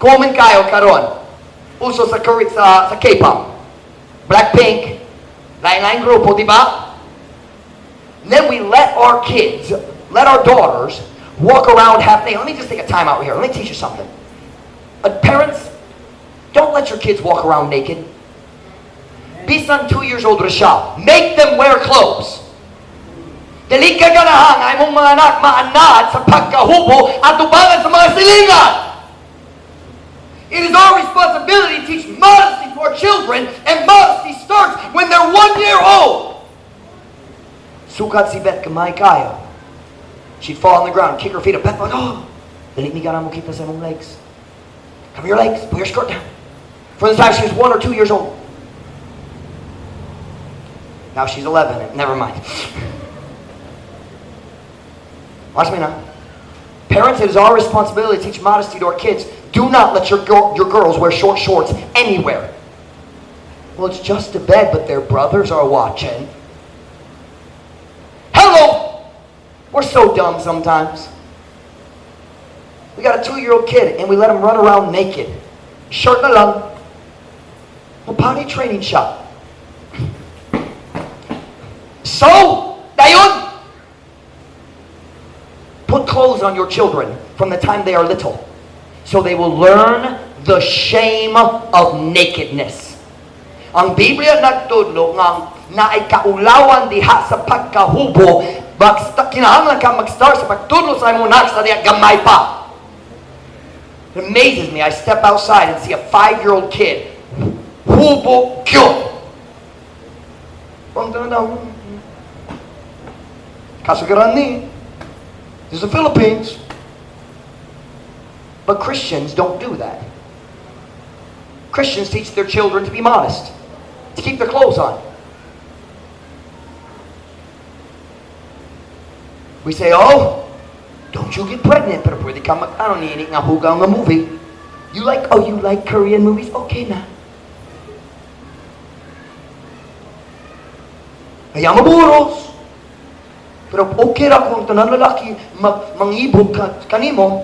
Common kayo karon. Uso sa Korea, sa K-pop. Blackpink, lain-lain grupo, di ba? Then we let our kids, let our daughters walk around half naked. Let me just take a time out here. Let me teach you something. But parents, don't let your kids walk around naked. Bisan 2 years old ra siya. Make them wear clothes. Dili ka ganahan nga imong mga anak maanad sa pagkahubo at tubangan sa mga silingan. It is our responsibility to teach modesty to our children, and modesty starts when they're 1 year old. Sukad si Beth gamay kayo. She'd fall on the ground, kick her feet up. Beth like, "Oh, dili mi gana mo kita sa imong legs. Cover your legs, put your skirt down." For the time she was 1 or 2 years old. Now she's 11, never mind. Watch me now. Parents, it is our responsibility to teach modesty to our kids. Do not let your girls wear short shorts anywhere. "Well, it's just a bed," but their brothers are watching. Hello! We're so dumb sometimes. We got a 2-year-old kid and we let him run around naked. Shirt na lang. Well, potty training siya. So, dayon! Put clothes on your children from the time they are little so they will learn the shame of nakedness. Ang Biblia nagtudlo nga naay kaulawan diha sa pagkahubo, kinahanglan ka mag-start sa pagtudlo sa imong anak sa diha gamay pa. It amazes me. I step outside and see a 5-year-old kid. Hubo gyud. Ang tanong, kasagaran ni. This is the Philippines. But Christians don't do that. Christians teach their children to be modest, to keep their clothes on. We say, "Oh, don't you get pregnant," pero pwede ka mag-ano, niini nga hugaw nga movie. You like, oh, you like Korean movies? Okay na. Kaya maburos. Pero okay ra kung tanan lalaki mangibog ka, kanimo.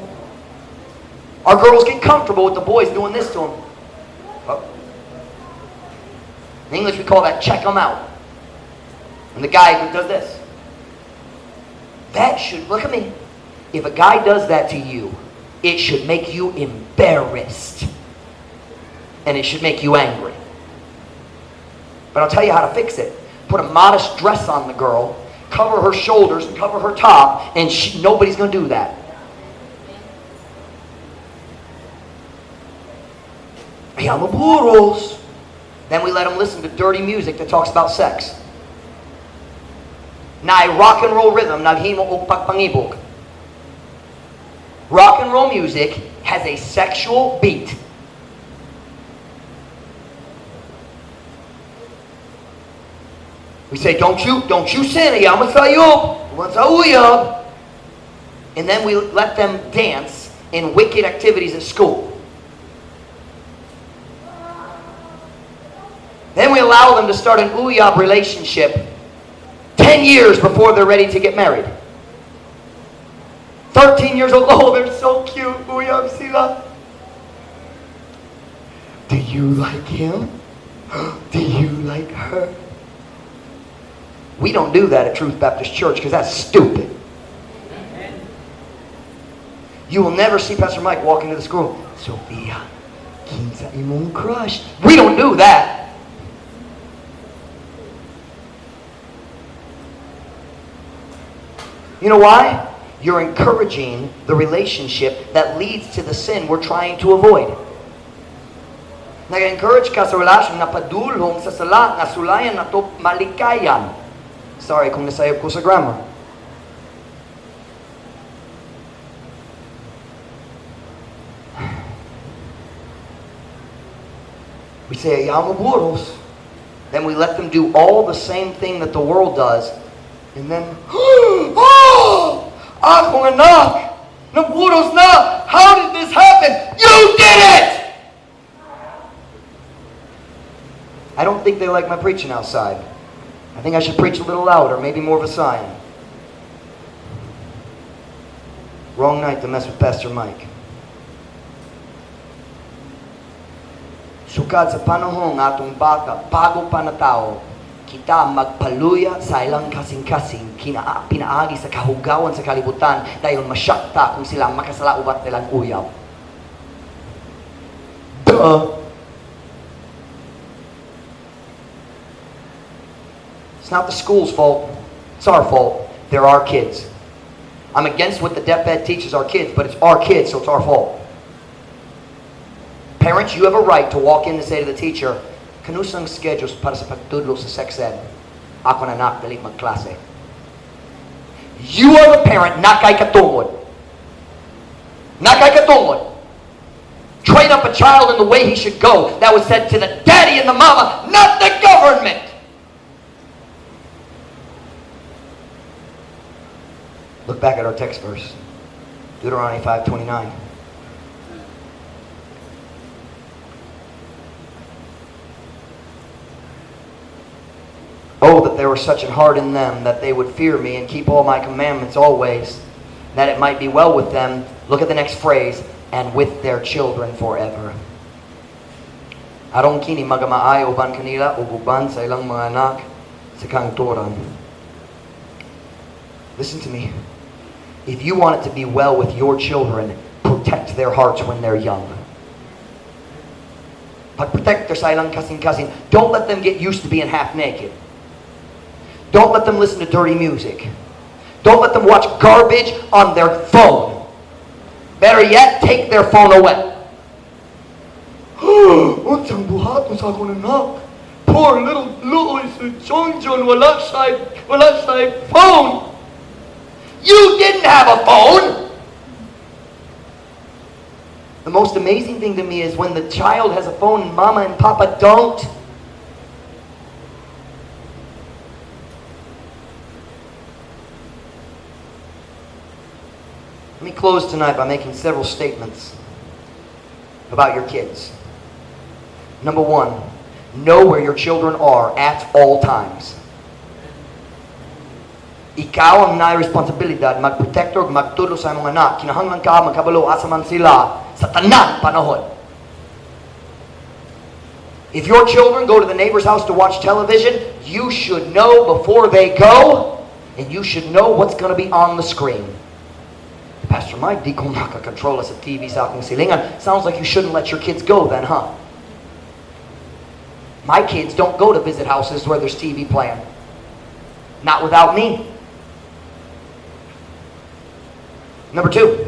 Our girls get comfortable with the boys doing this to them. Oh. In English, we call that "check them out." And the guy who does this. That should, look at me. If a guy does that to you, it should make you embarrassed. And it should make you angry. But I'll tell you how to fix it. Put a modest dress on the girl, cover her shoulders and cover her top, and nobody's going to do that. Ayaw. Then we let them listen to dirty music that talks about sex. Naay rock and roll rhythm, naghimo og pagpangibok. Rock and roll music has a sexual beat. We say, Don't you sin, ayaw. And then we let them dance in wicked activities at school. Then we allow them to start an uyab relationship 10 years before they're ready to get married. 13 years old, oh, they're so cute, uyab sila. Do you like him? Do you like her? We don't do that at Truth Baptist Church because that's stupid. You will never see Pastor Mike walk into the school. "Sophia, kinsa imong crush?" We don't do that. You know why? You're encouraging the relationship that leads to the sin we're trying to avoid. Nag-encourage ka sa relasyon na padulong sa sala nga sulayan nato malikayan. Sorry kung nasayop ko sa grammar. We say, "Ayaw buros." Then we let them do all the same thing that the world does. And then, "Oh, akong anak, naburos na. How did this happen?" You did it! I don't think they like my preaching outside. I think I should preach a little louder, maybe more of a sign. Wrong night to mess with Pastor Mike. Sukad sa panahon atong bata, bago pa na tao, kita magpaluya sa ilang kasing-kasing pinaagi sa kahugawan sa kalibutan dahil masyakta kung sila makasala ubat nilang uyab. Duh! It's not the school's fault. It's our fault. They're our kids. I'm against what the DepEd teaches our kids, but it's our kids, so it's our fault. Parents, you have a right to walk in and say to the teacher, "Kanusang schedules para sa pagtudlo sa sex ed? Ako na anak, dili magklase." You are the parent, naa kay katungod. Naa kay katungod. "Train up a child in the way he should go." That was said to the daddy and the mama, not the government. Look back at our text verse. Deuteronomy 5:29. "Oh, that there were such an heart in them that they would fear me and keep all my commandments always, that it might be well with them." Look at the next phrase, "and with their children forever." Aron kini magamaayo uban kanila ug uban sa ilang mga anak sa kahangturan. Listen to me. If you want it to be well with your children, protect their hearts when they're young. Pag-protect their sa ilang kasing-kasing. Don't let them get used to being half naked. Don't let them listen to dirty music. Don't let them watch garbage on their phone. Better yet, take their phone away. Unsang buhaton sa akong anak? Poor little Louis John John, wala siya phone. You didn't have a phone. The most amazing thing to me is when the child has a phone and mama and papa don't. Let me close tonight by making several statements. About your kids. Number one, know where your children are at all times. Ikaw ang naay responsibilidad magprotektor ug magtudlo sa imong anak. Kinahanglan ka magkabalo asa man sila sa tanan panahon. If your children go to the neighbor's house to watch television, you should know before they go, and you should know what's going to be on the screen. "Pastor Mike, di ko makakontrola sa TV sa akong silingan." Sounds like you shouldn't let your kids go then, huh? My kids don't go to visit houses where there's TV playing. Not without me. Number two,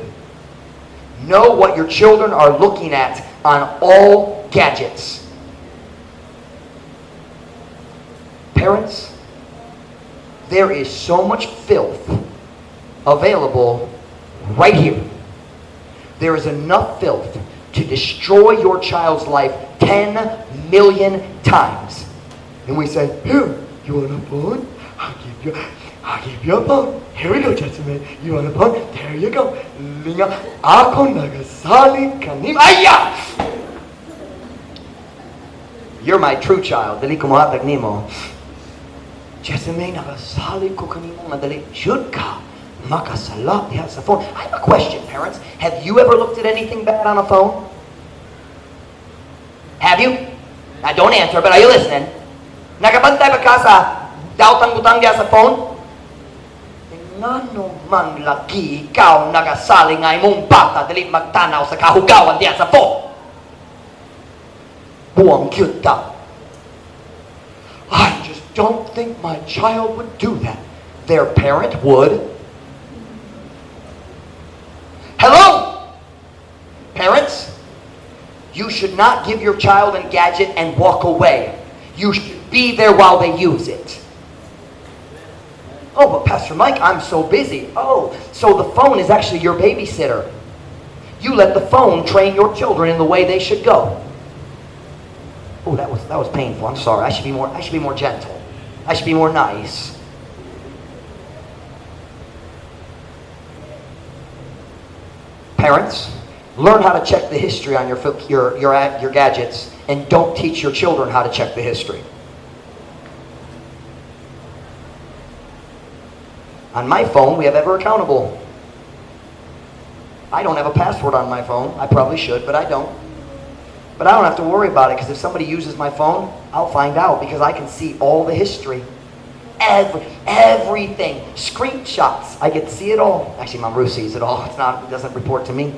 know what your children are looking at on all gadgets. Parents, there is so much filth available right here. There is enough filth to destroy your child's life 10 million times. And we say, "Here, you want a phone? I'll give you a phone. Here we go, gentlemen. You want a phone? There you go." Linga, ako nagasalig kanimo. Aya! You're my true child. Dili ko mohatag nimo. "Jessamine, nakasalig ko kanimo nga dali jud ka makasala diha sa phone." I have a question, parents. Have you ever looked at anything bad on a phone? Have you? Now, don't answer, but are you listening? Nakabantay ba ka sa daotang butang diha sa phone? Ngano man lagi ikaw nagasalig nga imong bata dili magtanaw sa kahugawan diha sa phone? Buang cute ta. "I just don't think my child would do that." Their parent would. Hello? Parents, you should not give your child a gadget and walk away. You should be there while they use it. "Oh, but Pastor Mike, I'm so busy." Oh, so the phone is actually your babysitter. You let the phone train your children in the way they should go. Oh, that was painful. I'm sorry. I should be more gentle. I should be more nice. Parents, learn how to check the history on your gadgets and don't teach your children how to check the history. On my phone, we have Ever Accountable. I don't have a password on my phone. I probably should, but I don't. But I don't have to worry about it because if somebody uses my phone, I'll find out because I can see all the history. Everything. Screenshots. I get to see it all. Actually, Mom Ruth sees it all. It doesn't report to me.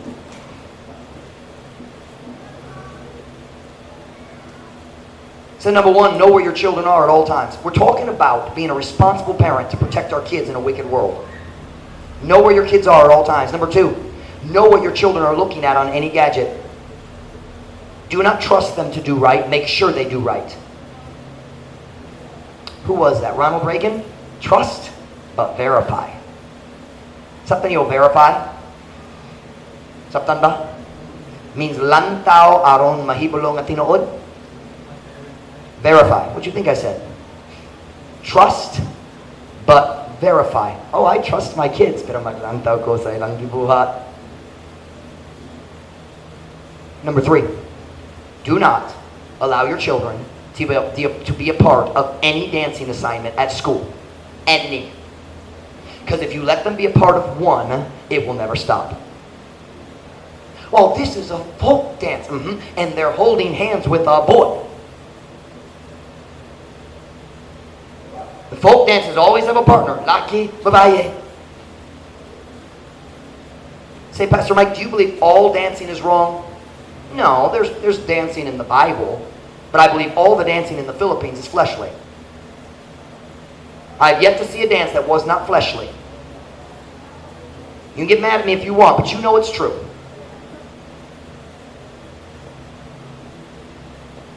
So number one, know where your children are at all times. We're talking about being a responsible parent to protect our kids in a wicked world. Know where your kids are at all times. Number two, know what your children are looking at on any gadget. Do not trust them to do right. Make sure they do right. Who was that? Ronald Reagan? Trust, but verify. Sabtan niyo verify? Sabtan ba? Means lantaw aron mahibalo nga tinuod. Verify. What do you think I said? Trust, but verify. Oh, I trust my kids, pero maglantaw ko sa ilang gibuhat. Number three, do not allow your children to be a part of any dancing assignment at school. Any. Because if you let them be a part of one, it will never stop. "Well, this is a folk dance." And they're holding hands with a boy. The folk dances always have a partner. Laki, babaye. Say, "Pastor Mike, do you believe all dancing is wrong?" No, there's dancing in the Bible, but I believe all the dancing in the Philippines is fleshly. I've yet to see a dance that was not fleshly. You can get mad at me if you want, but you know it's true.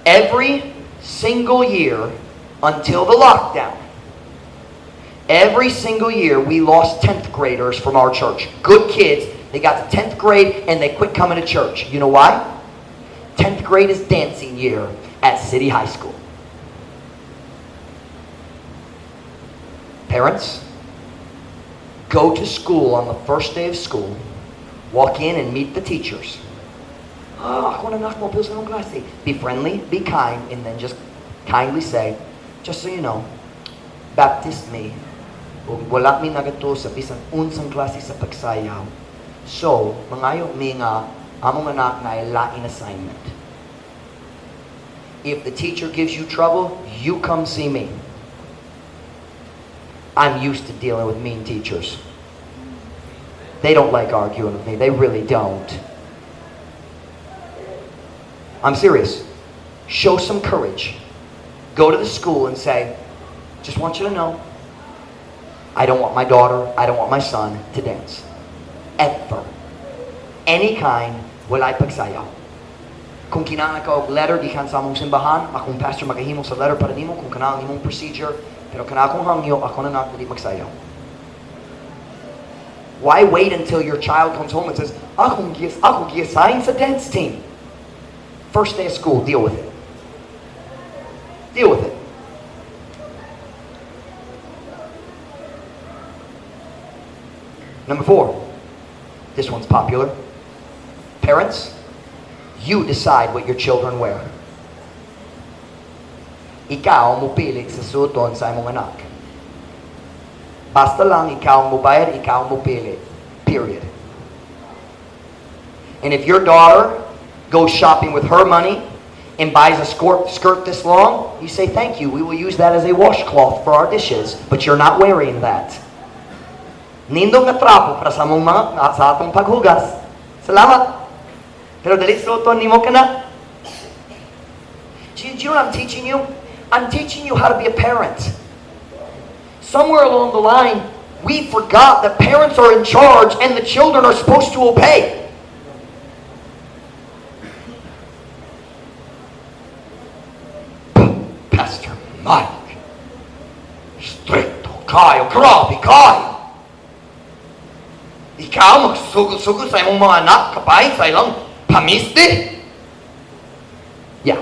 Every single year until the lockdown, every single year we lost 10th graders from our church. Good kids, they got to 10th grade and they quit coming to church. You know why? 10th grade is dancing year at City High School. Parents, go to school on the first day of school, walk in and meet the teachers. "Ah, akong anak moapil sa akong klase." Be friendly, be kind, and then just kindly say, "Just so you know, Baptist mi, ug wala mi nagatuo sa bisan unsang klase sa pagsayaw. So, mangayo mi nga among anak naay lain assignment. If the teacher gives you trouble, you come see me. I'm used to dealing with mean teachers. They don't like arguing with me. They really don't." I'm serious. Show some courage. Go to the school and say, "Just want you to know, I don't want my daughter, I don't want my son to dance. Ever. Any kind, walay pagsayaw. Kung kinahanglan ka og letter gikan sa among simbahan, akong pastor makahimo sa letter para nimo kung kana ang imong procedure, pero kana akong hangyo, akong anak dili magsayaw." Why wait until your child comes home and says, "Ako gi-assign sa dance team"? First day of school, deal with it. Deal with it. Number four, this one's popular. Parents, you decide what your children wear. Ikaw mupili sa suoton sa imong anak. Basta lang ikaw mubayad, ikaw mupili. Period. And if your daughter goes shopping with her money and buys a skirt this long, you say, "Thank you. We will use that as a washcloth for our dishes, but you're not wearing that. Nindot nga trapo para sa among mga sa atong paghugas. Salamat. Pero dili suoton nimo kana." Do you know what I'm teaching you? I'm teaching you how to be a parent. Somewhere along the line, we forgot that parents are in charge and the children are supposed to obey. "Pastor Mike, strikto kaayo, grabe kaayo. Ikaw magsugot-sugot sa imong mga anak kabahin sa ilang pamisti?" Yeah.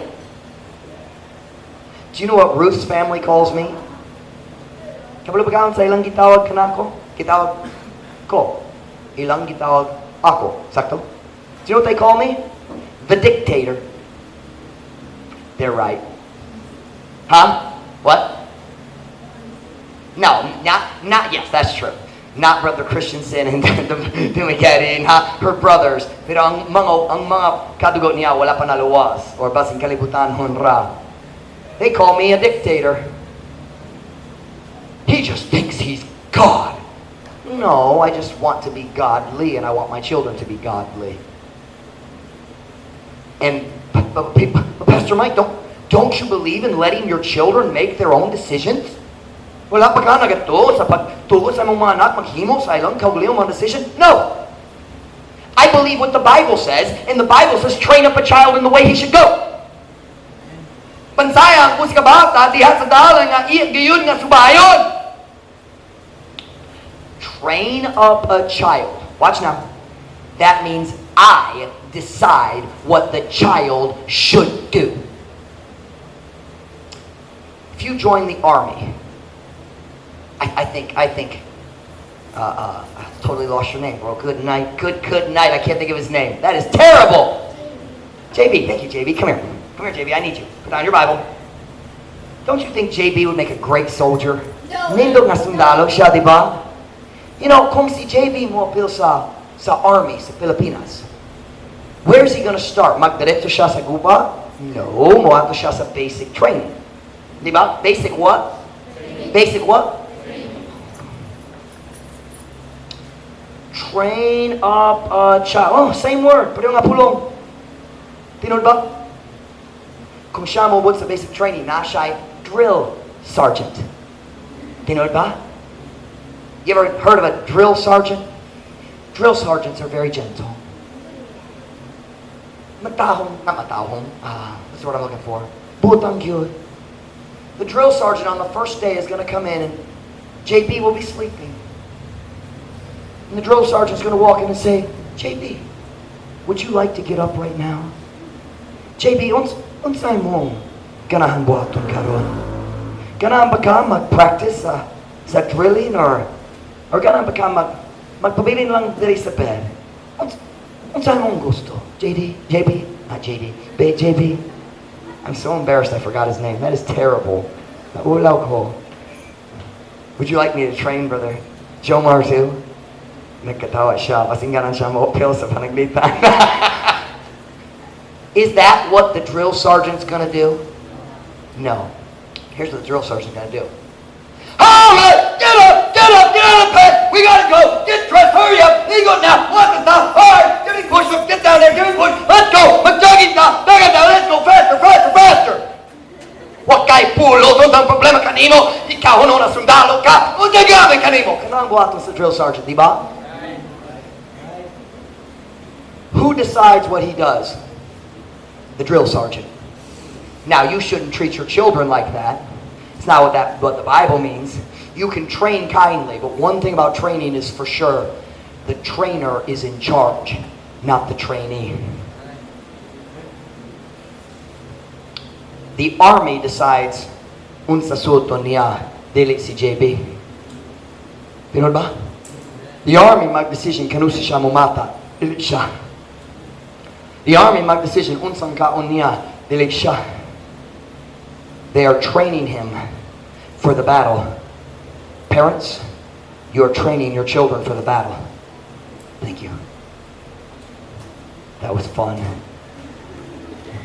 Do you know what Ruth's family calls me? Kabalo ba ka sa ilang gitawag kanako? Gitawag ko. Ilang gitawag ako. Sakto? Do you know what they call me? The dictator. They're right. Huh? What? No, not, yes, that's true. Not Brother Christensen and Dumageti, not her brothers. Pero ang mga kadugo niya wala pa naluwas or basin kalibutan ra. They call me a dictator. "He just thinks he's God." No, I just want to be godly and I want my children to be godly. And but "Pastor Mike, don't you believe in letting your children make their own decisions? Wala pa ka nagatuo sa pagtugot sa imong mga anak, maghimo sa ilang kaugalingong mga decision?" No! I believe what the Bible says, and the Bible says train up a child in the way he should go. Bansaya ang usa ka bata diha sa dalan nga iya gayud nga subayon. Train up a child. Watch now. That means I decide what the child should do. If you join the army, I think, I totally lost your name, bro. Good night. Good night. I can't think of his name. That is terrible. JB, thank you, JB. Come here. Come here, JB. I need you. Put down your Bible. Don't you think JB would make a great soldier? No. Nindot nga sundalo siya, di ba? Kung si JB moapil sa army sa Pilipinas, where's he gonna start? Magdiretso siya sa guba? No, moadto siya sa basic training. Di ba? Basic what? Basic what? Train up a child. Oh, same word. Pareho nga pulong. Tinuod ba? Kung siya moabot sa basic training, na siya drill sergeant. Tinuod ba? You ever heard of a drill sergeant? Drill sergeants are very gentle. Matahong, not matahong, that's what I'm looking for. Butang gyud. The drill sergeant on the first day is going to come in and JB will be sleeping. And the drill sergeant's going to walk in and say, "JB, would you like to get up right now? JB, unsay mong ganahan buhaton karon? Ganahan ba ka mag-practice sa drilling or ganahan ba ka magpabilin lang diri sa bed? Uns Unsa imong gusto? JD? JB? Not JD. B, JB? I'm so embarrassed I forgot his name. That is terrible. Naulaw ko. Would you like me to train Brother Jomar too? Nagkatawa siya. Basin ganahan siya mo-apil sa Pananglitan. Is that what the drill sergeant's gonna do? No. Here's what the drill sergeant's gonna do. All right, get up, get out of the bed. We gotta go. Get dressed, hurry up. Here you go now. What the stop? All right, give me push up. Get down there. Give me push. Let's go. Mag-jogging na. Dagan na. Let's go faster, faster, faster. Wa kay pulos, unsang problema kanimo? Ikaw na sundalo ka. Unsa grabe kanimo? Kanang buhaton sa drill sergeant, di ba? Who decides what he does? The drill sergeant. Now, you shouldn't treat your children like that. It's not what the Bible means. You can train kindly, but one thing about training is for sure: the trainer is in charge, not the trainee. The army decides unsa suoton niya, dili si JB. Tinuod ba? The army mag-decision kanusa siya momata, dili siya. The army mag-decision unsang kaon niya, dili siya. They are training him for the battle. Parents, you are training your children for the battle. Thank you. That was fun.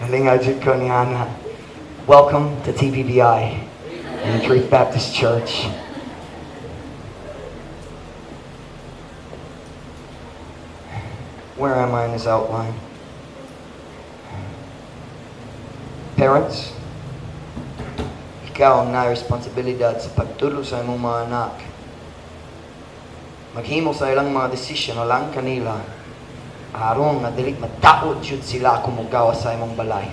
Nalingaw jud ko niana. Welcome to TBBI and the Truth Baptist Church. Where am I in this outline? Parents, ikaw ang na responsibilidad sa pagtudlo sa imong mga anak. Maghimo sa ilang mga desisyon lang kanila aron nga dili madaot jud sila kung mogawas sa imong balay.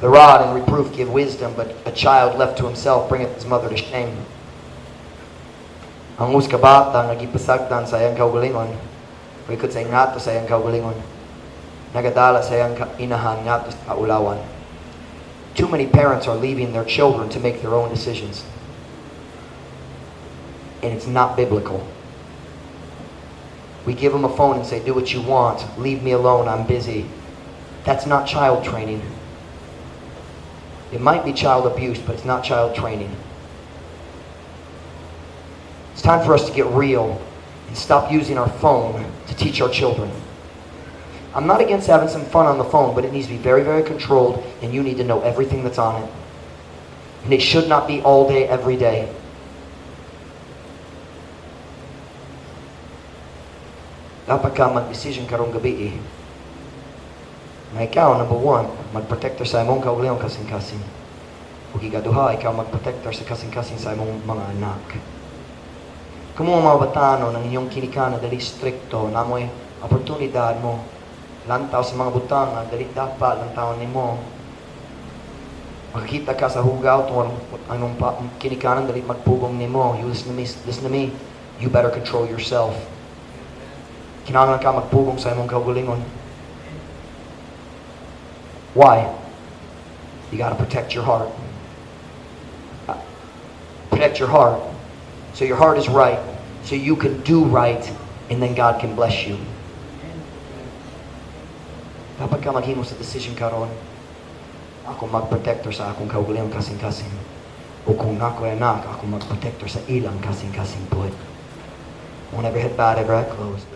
The rod and reproof give wisdom, but a child left to himself bringeth his mother to shame. Ang usa ka bata nga gipasagdan sa iyang kaugalingon, we could say ngadto sa iyang kaugalingon, nagadala sa iyang inahan ngadto sa kaulawan. Too many parents are leaving their children to make their own decisions. And it's not biblical. We give them a phone and say, "Do what you want. Leave me alone. I'm busy." That's not child training. It might be child abuse, but it's not child training. It's time for us to get real and stop using our phone to teach our children. I'm not against having some fun on the phone, but it needs to be very, very controlled, and you need to know everything that's on it. And it should not be all day, every day. Dapat ka mag-decision karong gabi eh. Na ikaw, number one, mag-protector sa imong kaugalingong kasing-kasing. Ug ikaduha, ikaw mag-protector sa kasing-kasing sa imong mga anak. Kamo mga batanon, ang inyong kinikanan, dili strikto, naa moy oportunidad mo lantaw sa mga butang, dili dapat lantawon nimo. Makakita ka sa hugaw, tungod ang imong kinikanan, dili magpugong nimo. You listen to me, listen to me. You better control yourself. Kinahanglan ka magpugong sa imong kaugalingon. Why? You got to protect your heart. Protect your heart. So your heart is right. So you can do right, and then God can bless you. Dapat ka maghimo sa decision karon. Ako mag-protector sa akong kaugalingong kasing-kasing. O kung ako'y anak, ako mag-protector sa ilang kasing-kasing pud. Won't every head bowed, every eye closed.